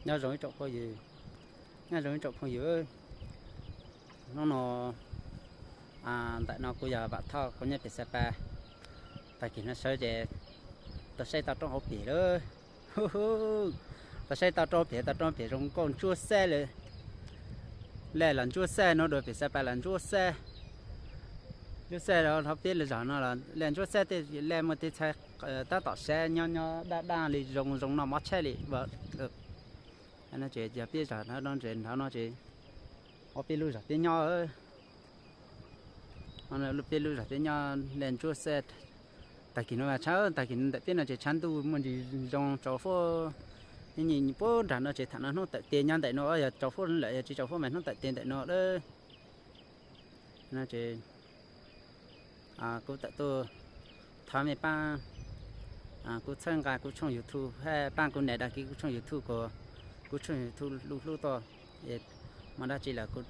Nyob zoo ib tsoom phooj ywg, nyob zoo ib tsoom phooj ywg. Hnub no, ntawm no kuv yog Vam Thoj, kuv nyob pem Xab Pas. Tag kis no sawv ces tau saib toj roob hauv pem lawm. Tau saib toj roob pem, toj roob pem zoo nkauj ntsuab xab li. Lawv los ntsuab xab no dua pem Xab Pas los ntsuab xab. Ntsuab xab los hauv peb lawv zos no los lawv ntsuab xab tej, lawv muaj tej txhais tab tom sab nyob nyob daj daj li zoo zoo noj mov tshaj li. No ces yog peb zos no, no ces nrad no ces ob peb lub zos peb nyob, peb lub zos peb nyob lawv ntsuab xab. Tag kis no mas tshav, tag kis ntawm peb no ces tshav ntuj muaj ntsis zoo tsaus fuab. Nyiam puag nram no ces thaum no hnub tawm tes nyob ntawm no, yog tsaus fuab lawm yog tsis tsaus fuab mas hnub tawm tes ntawm no lawm. No ces kuv tawm tuaj thov mej pab kuv txhawb nqa kuv tshooj YouTube, hab pab kuv nias dag kis kuv tshooj YouTube, kuv, kuv tshooj YouTube lub hlub tuaj. Muaj dab tsi los kuv,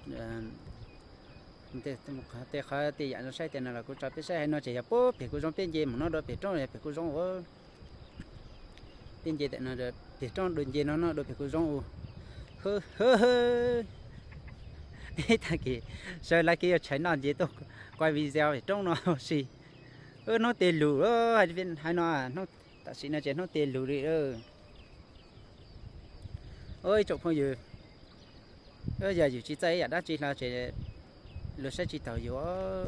tej qhov tej yam zoo saib tias no los kuv tso peb saib. Hais no ces yog puag pem kuv zoov peb nce mus no dua pem roob yog pem kuv zoov ua. Peb nce ntawm no, pem roob dua nce no no dua pem kuv zoov ua. Hwb hwb, tag kis sawv lawv kev yuav tshais noj nce tuaj quaj video pem roob no si. Hnub tes lug, hais no, tam sim no ces hnub tes lug li. Ib tsoom phooj ywg, yog yus tsis txawj ib yam dab tsi hlo ces luag saib tsis taus yus.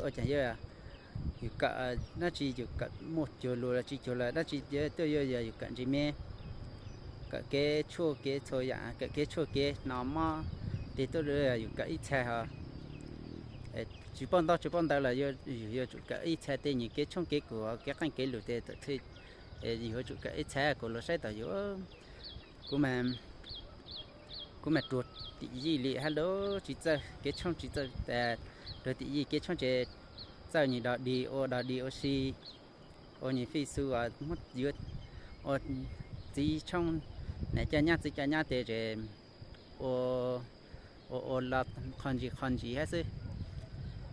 Ua cas yus kawm dab tsi, yus kawm muaj cuag luag los tsis cuag luag dab tsi, tuaj yog yus kawm ntsis me, kawm kev tshuaj kev txhua yam, kawm kev tshuaj kev no mob, tes tuaj yus kawm ib txha ho tsis paub ntaub tsis paub ntawv los yus yuav tsum kawm ib txha tej nyuag kev tshooj kev kuv, kev qeej kev lus tej tam, yus yuav tsum kawm ib txha kom luag saib taus yus. Kuv, kuv mas ruam tim yij li hab lub tsis txawj kev tshooj tsis txawj, ruam tim yij kev tshooj ces txawj nyuag dog dig ua dog dig ua si, ua nyuag fij xu, yuav ua txiv tshooj, niam coj nyab txiv coj nyab tes ces ua, ua ua los qho ntsis qho ntsis hab xwb.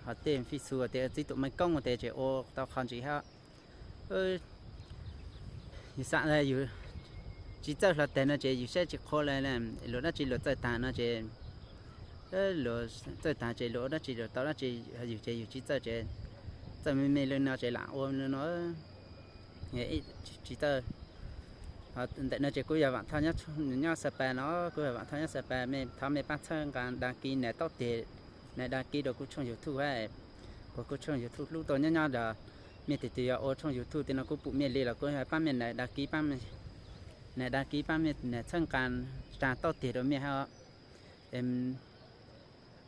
Ho tej fij xu tes txiv tus me koob tes ces ua tau qho ntsis hab. Yus xav yus tsis txawj hlo tag no ces yus saib tsis qhua li. Luag dab tsi luag txawj tag no ces, luag txawj tag ces luag ua dab tsi luag tau dab tsi, yus ces yus tsis txawj ces txawj me me li no ces lam ua li no. Tsis txawj. Ntawm no ces kuv yog Vam Thoj nyob Xa Pas no, kuv yog Vam Thoj nyob Xa Pas, mej thov mej pab txhawb nqa dag kis nias taub tes, nias dag kis rau kuv tshooj YouTube hab, kuv, kuv tshooj YouTube hlub tuaj nyob nyob los mej tus twg yog ua tshooj YouTube tej no kuv pum mej li los kuv pab mej nias dag kis, pab mej nias dag kis, pab mej nias txhawb nqa tsa taub tes rau mej hab.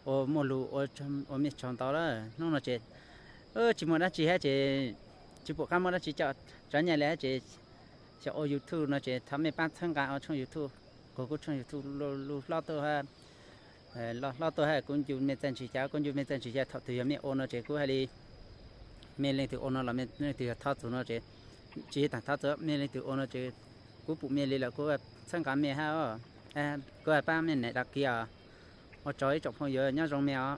Ua muaj lus ua mej tsaug ntau lawm. Hnub no ces tsis muaj dab tsi hab ces tsis pum qab muab dab tsi coj tsav nyaj li hab ces xyov ua YouTube no ces thov mej pab txhawb nqa ua tshooj YouTube, kuv, kuv tshooj YouTube lug hlob tuaj hab, lug hlob tuaj hab kuv ncu mej txawj ntsis cas kuv ncu mej txawj ntsis cas. Thaum twg yog mej ua no ces kuv hais li, mej leej twg ua no los mej leej twg yog thov txug no ces, tsis tas thov txug, mej leej twg ua no ces kuv pum mej li los kuv txhawb nqa mej hab. Kuv pab mej nias dag kis os. Ua tsaug ib tsoom phooj ywg, nyob zoo mej os.